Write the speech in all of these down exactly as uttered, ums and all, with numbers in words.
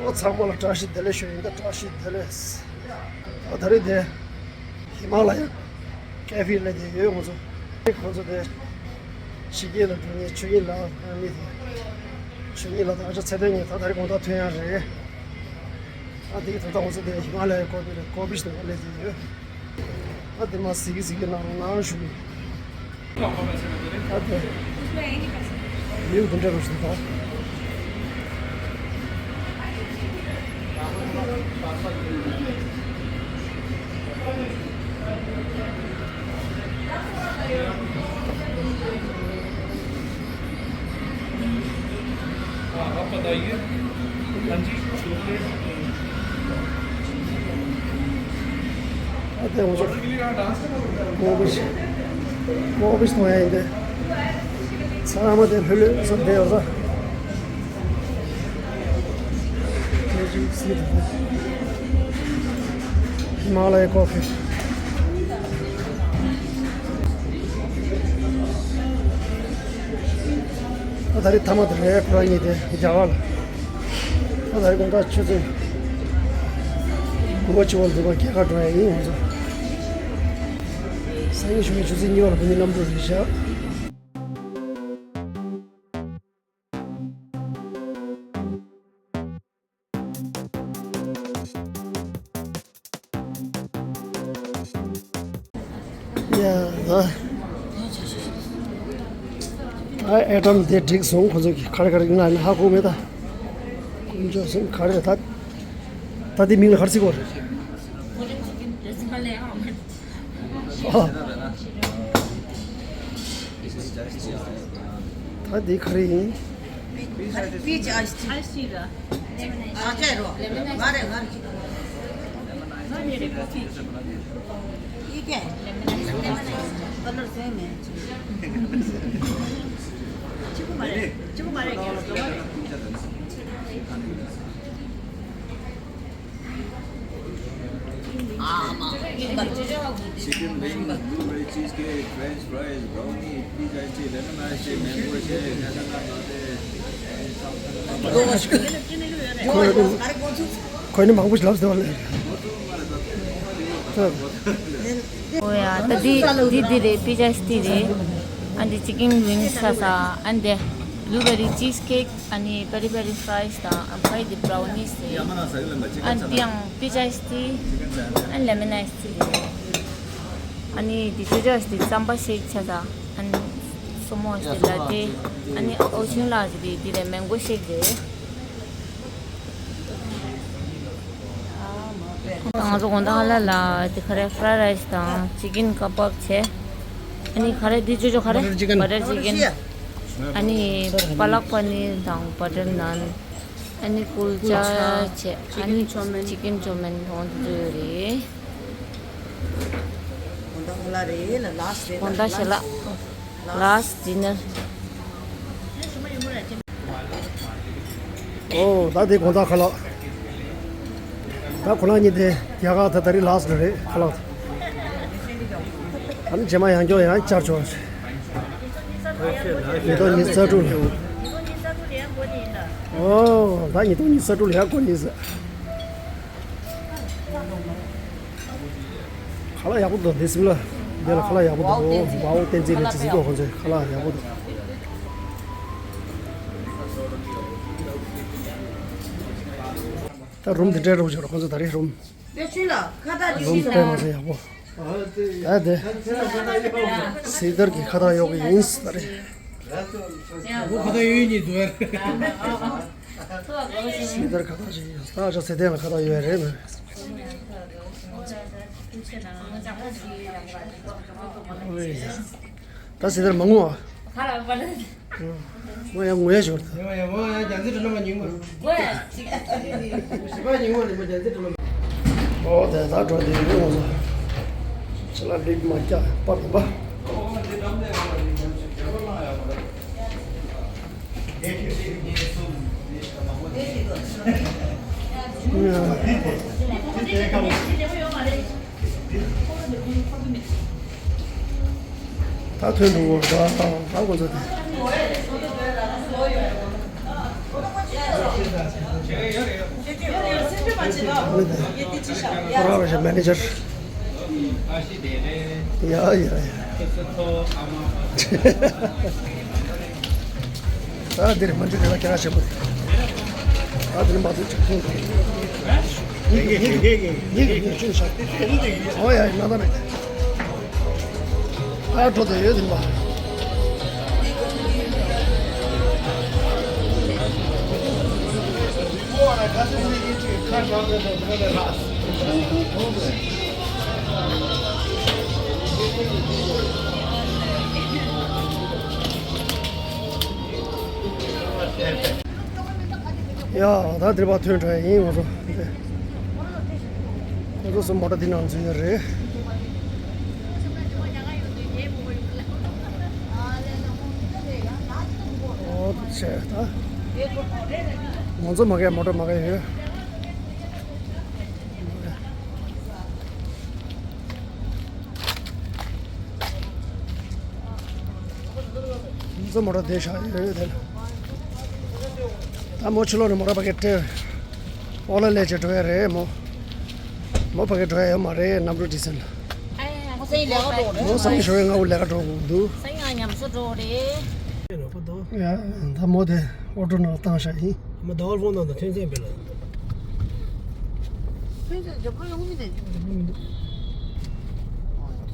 ཨོ་ཚང་མ་ལ་བཀྲ་ཤིས་བདེ་ལེགས་ཞུ་ཡིན། ད་བཀྲ་ཤིས་བདེ་ལེགས། ད་ད་རེས་དེ་ཧི་མ་ལ་ཡ་ཀེ་ཧྥེ་ལ་དེ་ཡོད། ང་ཚོ་ཁོང་ཚོ་དེ་ཕྱི་རྒྱལ་ལ་འགྲོ་མཁན་ཆོས་ཉིད་ལགས་ཨ་ནི་དེ་ཆོས་ཉིད་ལགས་དང་ཨ་ཅག་ཚེ་བརྟན་གཉིས་ད་ད་རེས་དགོང་དག་ཐོན་ཡ་རེད། ཨ་དེ་གི་ད་ལྟ་ང་ཚོ་དེ་ཧི་མ་ལ་ཡའི་ཀོ་ཕི་ལ་ཀོ་ཕི་ཞིག་དང་ལས་དེ་ཡོད། ཨ་དེ་མ་གཟིགས་གི་གཟིགས་གི་གནང་རོགས་གནང་ཞུ་གི། ཨ་དེ་ཡོད་དེ་འདྲ་རོ་ཞིག་དང་། ཨ་དེ་ང་ཚོ་ཀོ་ཕི་ཀོ་ཕི་གཏོང་ཡ་ཡིན་ཏེ། ཚང་མ་དེ་ལྷོད་ལྷོད་བཟོ་བསྡད་ཡོད་ས། དེ་ཅིག་སྲིད་དེ། ཧི་མ་ལ་ཡའི་ཀོ་ཕི། ད་ད་རེས་ཐ་མ་དེ་རེད། ཁོ་རང་གཉིས་དེ་རྒྱ་གར་ལ། ད་ད་རེས་དགོང་དག་ཆུ་ཚོད་དགུ་པ་བཅུ་པ་འདུག་པ་སྐྱེལ་ག་འགྲོ་ཡ་ཡིན། ང་ཚོ་སང་ཉིན་གཞུག་གི་ཆུ་ཚོད་གཉིས་པ་ལ་བུ་གཉིས་གནམ་གྲུ་རེད་བཞག་ཡ། ཨ་ཨེ་ཊམ་དེ་འགྲིག་སོང་། ཁོ་ཚོ་གི་ག་རེ་ག་རེ་ང་ནི་ཧ་གོ་མེད་ད། དཀོན་མཆོག་གསུམ་ག་རེ་ད། ད་དེ་མིང་ལ་ག་རེ་ཟེར་གོ་རེད། ཨ། ད་འདི་ག་རེ་ཡིན། Peach iced tea. Iced tea ར། ཨ་ཅེ་རོ། ང་རེ་ང་རེ་ཅིག་ང་རེ་རེ་ཀོ་ཕི། ཡི་གེ། ལེ་མོན་ཨའིས། ཀ་ལར་སེམ་མེད། གཅིག་པུ་མ་རེད། གཅིག་པུ་མ་རེད། Chicken wings, blueberry cheesecake, french fries, brownie, peach iced tea, lemon iced tea, mango shake, hazelnut latte. ཁོ་ཁོ་ནི་མང་པོ་ཞིག་ལབ་ཟེར་བ་ལས། ཨོ་ཡ། ད་འདི་འདི་འདི་རེད། པི་ཅི་ཨའི་སི་ཊི་རེད། ཨ་འདི་ཅི་ཀིན་ཝིངས་ཆགས་ས། ཨ་འདི་བླུ་བེ་རི་ཅིས་ཀེག་ཨ་ནི་པེ་རི་པེ་རི་ཕ་རའི་སི་དང་ཨ་ཕའི་འདི་བྷ་རའོ་ནིས་རེད། ཨ་འདི་ཡང་པི་ཅི་ཨའི་སི་ཊི། ཨ་ལེ་མོན་ཨའི་སི་ཊི་རེད། ཨ་ནི་འདི་ཅོ་ཅོ་ཨའི་སི་ཊི་རྩམ་པ་ཤེག་ཆགས་ས། ཨ་ནི་སོ་མོ་ཨའི་སི་ཊི་ལ་ཏེ། ཨ་ནི་ཨོ་ཆུང་ལགས་ཀྱི་འདི་འདི་རེད། མེང་གོ་ཤེག་རེད། ང་ཚོ་དགོང་དག་ཧ་ལ་ལ་དེ་ག་རེ་ཕ་རའེ་རའི་སི་དང་ཅི་ཀིན་ཀ་བབ་བྱས། ཨ་ནི་ག་རེ་འདི་ཅོ་ཅོ་ག་རེ། བ་ཊར་ཅི་ཀིན། བ་ཊར་ཅི་ཀིན། ཨ་ནི་པ་ལག་པ་ནིར་དང་བ་ཊར་ནཱན། ཨ་ནི་ཀུལ་ཆ་བྱས། ཨ་ནི་ཅི་ཀིན་ཅོ་མན་དང་དེ་ཚོ་ཡོད་རེད། དགོང་དག་ཧ་ལ་རེད་ལ་ལཱ་སི་ཊི་རེད། དགོང་དག་ཞལ་ལག་ལཱ་སི་ཊི་ཌི་ནར། ཨོ་ད་དེ་དགོང་དག་ཁ་ལག་ད་ཁོ་རང་གཉིས་དེ་རྒྱ་གར་ད་ད་རེས་ལཱ་སི་ཊི་རེད་ཁ་ལག་ད་ནི་རྗེས་མ་ཡང་བསྐྱར་ཡང་བཅར་ཆོག་ཉིས་སྟོང་ཉི་ཤུ་རྩ་དྲུག་ལ། ཨོ་ད་ཉིས་སྟོང་ཉི་ཤུ་རྩ་དྲུག་ལ་ཡང་འགོ་ཡིན་ཟེར། ཁ་ལག་ཡག་པོ་འདུག་འདི་སིམ་ལ། འདི་ལ་ཁ་ལག་ཡག་པོ་འདུག་ཝའོ་བསྟན་འཛིན་ལ་ཅི་ཟིག་འདུག་ཁོང་ཚོའི་ཁ་ལག་ཡག་པོ་འདུག་ད་རུམ་འདི་འདྲའི་རུམ་ཞིག་རེད། ཁོང་ཚོ་ད་རེས་རུམ། རུམ་དཔེ་མ་ཚད་ཡག་པོ། ད་དེ་སིལ་དར་གྱི་ཁ་བཏགས་གཡོག་གི་ཡིན་ད་རེས། ཁ་བཏགས་གཡོག་གི་ཡིན་འདུག་སིལ་དར་ཁ་བཏགས་ཞིག་ཡོད། ད་ཨ་ཅག་ཚེ་བརྟན་ལ་ཁ་བཏགས་ཡོད་རེད་མ་རེད། ད་སིལ་དར་མ་ངུ་ཨ། ཁ་ལག་པ་ལ། ངོ་ཡ་ངོ་ཡ་ཞོར་ད། ཡ་ཡ་ངོ་ཡ་རྒྱ་མཚོ་དྲི་ལོ་མ་ཉུང་མ། ངོ་ཡ་ཅིག་བཞི་པ་ཉུང་མ་ནི་མ་རྒྱ་མཚོ་དྲི་ལོ་མ། ཨོ་དེ་ད་འགྲོ་དེ་ཡོད་ངོ་། ཅི་ལ་ལིབ་མ་རྒྱ་པ་མ་པ། ད་ཐོན་འགྲོ་བར་ད་ད་གོ་ཚོད་དེ། ཁོ་རང་རེད་ཤག་མེ་ནེ་ཇར། ཡ་ཡ་ཡ། ད་འདིར་མ་འགྲིག་ན་ཁྱེད་རང་ཆེན་པོ་རེད། ད་འདིར་མ་འགྲིག་ཅིག་ཁུངས་དང་། ཡིན་གྱི་ཡིན་གྱི་ཡིན་གྱི་ཡིན་གྱི་ཡིན་གྱི། ཨོ་ཡ་ཡིན་ན་ད་མེད། ཨ་འགྲོ་དེ་ཡོད་དེ་མ། ཡ། ད་འདིར་པ་ཐོན་འགྲོ་ཡ་ཡིན་ང་ཚོ། ཁོ་ཚོ་གསུམ་མོ་ཊ་འདི་ནང་འཛུལ་ཡོད་རེད། ཨོ་ཆེ་ད། ང་ཚོ་མ་གས་མོ་ཊ་མ་གས་ཡོད། ང་ཚོ་མོ་ཊ་བསྡད་བཞག་ཡོད་དེ་ལ། ད་མོ་ཕྱི་ལོགས་ནས་མོ་ཊ་ཕ་གི་སྤྲད། ཨོ་ལ་ལས་ཅིག་འགྲོ་ཡ་རེད་མོ། མོ་ཕ་གི་འགྲོ་ཡ་ཡོད་མ་རེད། གནམ་གྲུ་ཌི་སེལ་ལ། ཨ་ཡ་ཡ། ཁོ་སང་ཉིན་ལས་ཀ་འགྲོ་རེད། མོ་སང་ཉིན་ཞོགས་པའི་སྔ་པོ་ལས་ཀ་འགྲོ་དགོས་འདུག་སང་ཉིན་ང་ཉམས་གསོ་འགྲོ་རེད། ཡ། ད་མོ་དེ་ཨོ་ཊོ་ནང་བཏང་བཞག་ཡིན། མ་ཟླ་བ་ཧྥོན་ནང་དུ་ཐོན་ཚན་སྤེལ་ལ། ཐོན་ཚན་རྒྱབ་ཁ་ཡོང་མི་འདུག་རྒྱབ་ཁ་མི་འདུག་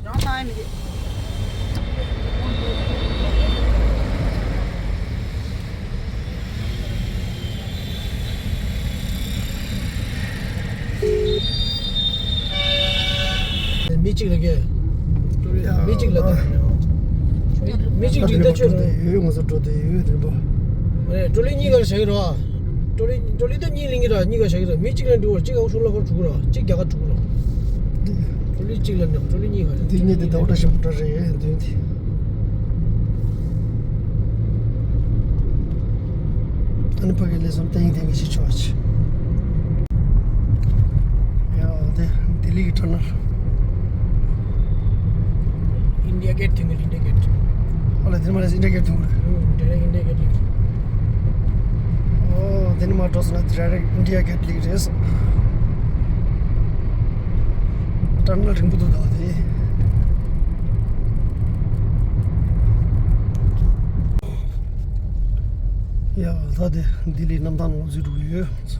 རང་ལྟ་ཡ་མི་འདུག་མི་གཅིག་ལ་གས། མི་གཅིག་ལ་གས། མི་གཅིག་འགྲིག་ད་ཆོད་རོ། ཡོད་ང་ཚོ་འགྲོ་དེ་ཡོད་རེད་པ། ཨེ། ཀྲོ་ལི་གཉིས་ལ་བཞག་གི་རོ། ཀྲོ་ལི་ཀྲོ་ལི་ད་གཉིས་ལེན་གི་ར། གཉིས་ཀ་བཞག་གི་ར། མི་གཅིག་ལ་འགྲོ་བར་གཅིག་ཨའུ་ཤུ་ལ་ཁར་འགྲོ་གི་ར། གཅིག་རྒྱ་གར་འགྲོ་གི་ར། ཀྲོ་ལི་གཅིག་ལ་ནི་ཀྲོ་ལི་གཉིས་ཀ་ར། འདི་གཉིས་དེ་ཟླ་བ་བཀྲ་ཤིས་མོ་ཊ་རེད་འདུན་དེ། ཨ་ནི་ཕ་གི་ལས་སོང་ཏན་ཏན་གི་ཞིག་ཆོག་ཅི། ཡ་དེ་ལྡི་ལི་གི་ཊ་ནལ། ཨིན་ཌི་ཡ་གེ་ཊི་ཐོན་གི་རེད། ཨིན་ཌི་ཡ་གེ་ཊི། ཨོ་ལ་དེ་ནི་མ་རེད། ཨིན་ཌི་ཡ་གེ་ཊི་ཐོན་གི་རེད། ཨུ་ཌི་རེག་ཨིན་ཌི་ཡ་གེ་ཊི་ལ། ཨོ་དེ་ནི་མ་འགྲོ་སོང་ན་ཌི་རེག་ཨིན་ཌི་ཡ་གེ་ཊི་ལ་རེད། ཊ་ནལ་རིང་པོ་འདུག་ད་དེ། ཡ་ད་དེ་ལྡི་ལི་གནམ་ཐང་ནང་འཛུལ་འགྲོ་གི་ཡོད། ད་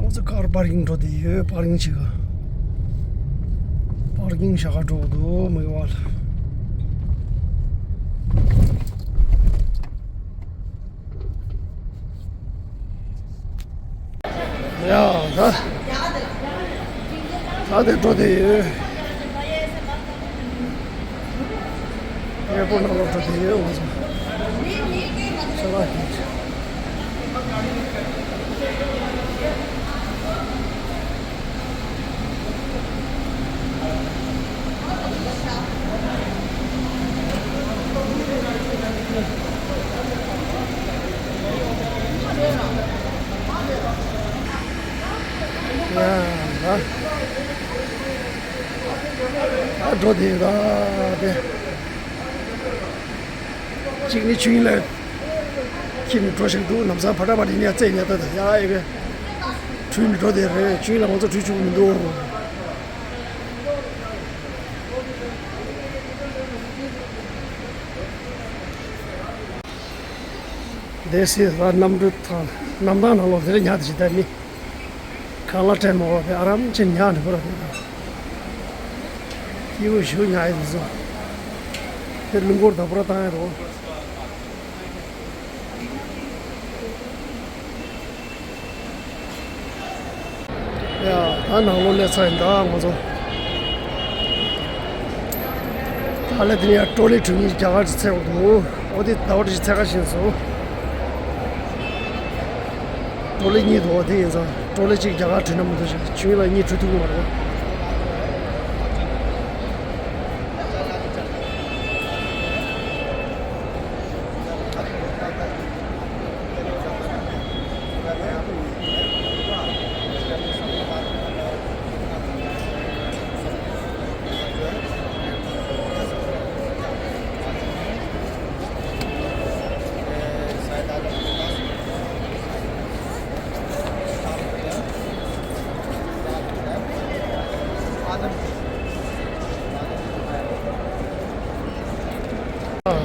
ང་ཚོ་ཀར་པར་ཀིང་འགྲོ་དེ་ཡོད། པར་ཀིང་བྱེད་ག། པར་ཀིང་བྱ་ག་འགྲོ་འདུག་མི་བ་ལ། ཡ་ད། ད་དེ་འགྲོ་དེ་ཡོད། ཨེར་པོར་ནང་ལོགས་འགྲོ་དེ་ཡོད་ང་ཚོ། ས་ལ་ཡོད། ཡ་ལ། ད་འགྲོ་དེ་ཡོད་ད་དེ། གཅིག་ནི་ཆོས་དབྱིངས་ལ་ཁྱེར་ནས་འགྲོ་བཞིན་འདུག་ལམ་སང་ཕ་ཏྲ་བ་ཏི་ནས་རྩེ་ཉལ་ད་ད་ཡ་ཨེ་བས། ཁྲུས་ནས་འགྲོ་དེ་རེད། ཆོས་དབྱིངས་ལ་ང་ཚོ་ཁྲུས་བཅུག་མི་འདུག་དེ་སྲིད་ལ་གནམ་གྲུ་ཐང་གནམ་ཐང་ནང་ལོགས་དེ་རེད་ཉལ་དེ་ཞིག་ད་ནི། གང་ལ་སྤྲད་མ་འོག་པའི་ཨ་རམ་ཆེན་ཉག་ནས་བུ་ར་དེ་དང་། སྐྱིད་པོ་ཞུ་ཉག་ཡི་དེ་ཚོ། དེ་རླུང་འཁོར་དང་བུ་ར་བཏང་ཡ་རོ། ཡ། ད་ནང་ལོགས་སླེབས་ཚར་ཡིན་ད་ང་ཚོ། ད་ལས་དེ་ནས་ཡ་ཀྲོ་ལི་གྲུ་གཉིས་རྒྱ་གར་གྱི་ཚད་འོག་ཏུ། ཨོ་དེ་ཟླ་བ་གཅིག་ཚད་ཁ་ཤིན་སོང་། ཀྲོ་ལི་གཉིས་འདུག་ཨོ་དེ་ཡིན་ཙང་ཀྲོ་ལི་གཅིག་རྒྱ་གར་གྲུ་ན་མི་འདུག་ཞིག་ཆུ་ཡུལ་ལ་གཉིས་གྲུ་ཐུབ་ཀྱི་མ་རེད།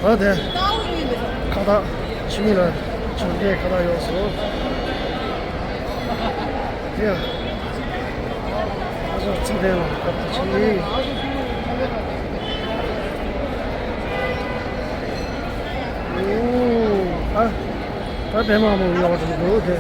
ད་དེ་ཁ་བཏགས་ཕྱི་མི་ལ་བྱུང་འདྲེ་ཁ་བཏགས་ཡོད་སོ། དེ་ཡང་ཨ་ཟོ་ཚིག་ལྡན་ལ་ཁ་བཏགས་ཕྱི་མི། ཨོ་ཨ། ད་དེ་མ་མོ་ཡོད་འགྲོ་འདུག་དེ།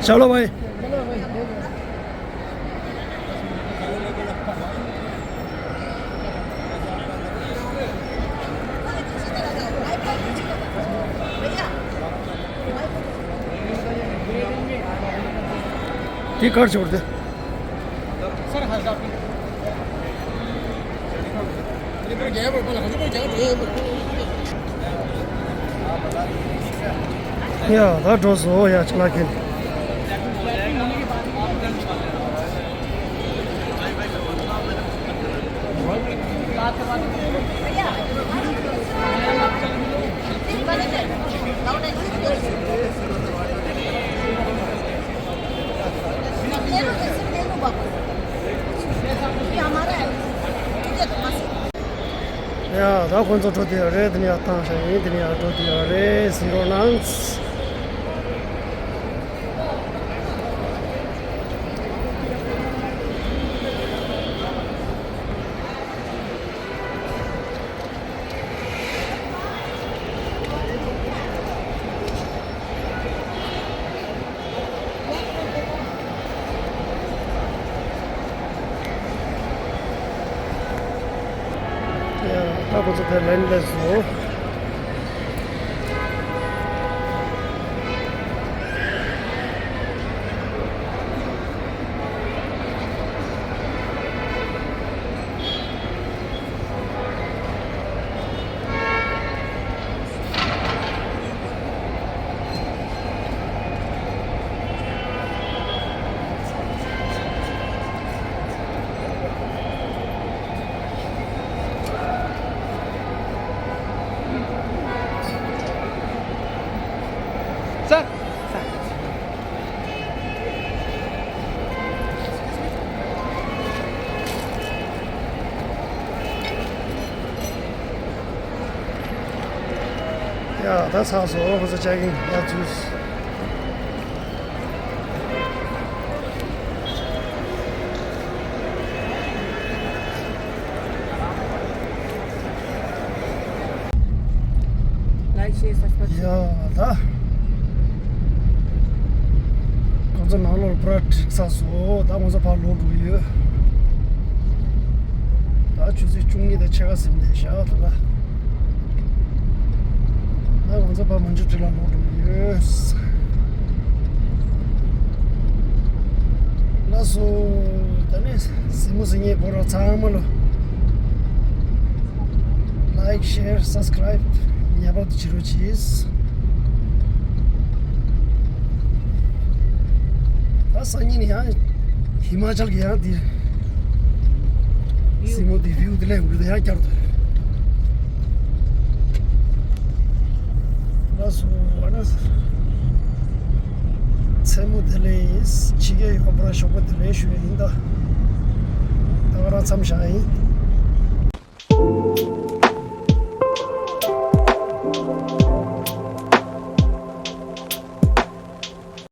चलो भाई। ये कर छोड़ दे। ཡ། ད་འགྲོ་སོང་ཡ། ཅ་ལག་ཁྱེར། ཡ། ད་ཁོང་ཚོ་འགྲོ་དེ་ཡོད་རེད། དེ་ནས་ཡར་བཏང་ཤག་ཡིན། དེ་ནས་ཡར་འགྲོ་དེ་ཡོད་རེད། གཟིགས་རོགས་གནང་། ད་ཁོ་ཚོ་དེ་ལན་སླེབས་སོང་། ཡ། ད་ཚར་སོང་། ཁོ་ཚོ་ཅག་གིན་ཡ་ཚུས། Like, share, subscribe. ཡ། ད་ཁོ་ཚོ་ནང་ལོགས་པུ་ར་འགྲིག་ཚར་སོང་། ད་ཁོ་ཚོ་ཕར་ལོག་འགྲོ་གི་ཡོད། ད་ཆུ་ཚོད་བཅུ་གཉིས་དང་ཕྱེད་ཀ་ཟིན་བསྡད་ཤག་ད་ལ། ད་ང་ཚོ་ཕར་མན་ཇུ་ཊི་ལ་ལོག་འགྲོ་གི་ཡོད། ལགས་སོ། ད་ནི་གཟིགས་མོ་གཟིགས་མཁན་བོད་རོགས་ཚང་མ་ལོ། Like, share, subscribe ངེས་པར་དུ་བྱེད་རོགས་གྱིས། ད་སང་ཉིན་ཡང་ཧི་མ་ཅལ་གྱི་ཡང་འདིར་གཟིགས་མོ་འདི་བིའུ་འདི་ལས་འགུལ་དུ་ཡང་བསྐྱར་དུ། སོ་ཨ་ན། མཚན་མོ་བདེ་ལེགས། ཕྱི་རྒྱལ་ཡོད་པར་ཞོགས་པ་བདེ་ལེགས་ཞུ་ཡ་ཡིན་ད། ད་ག་རང་མཚམས་བཞག་ཡིན།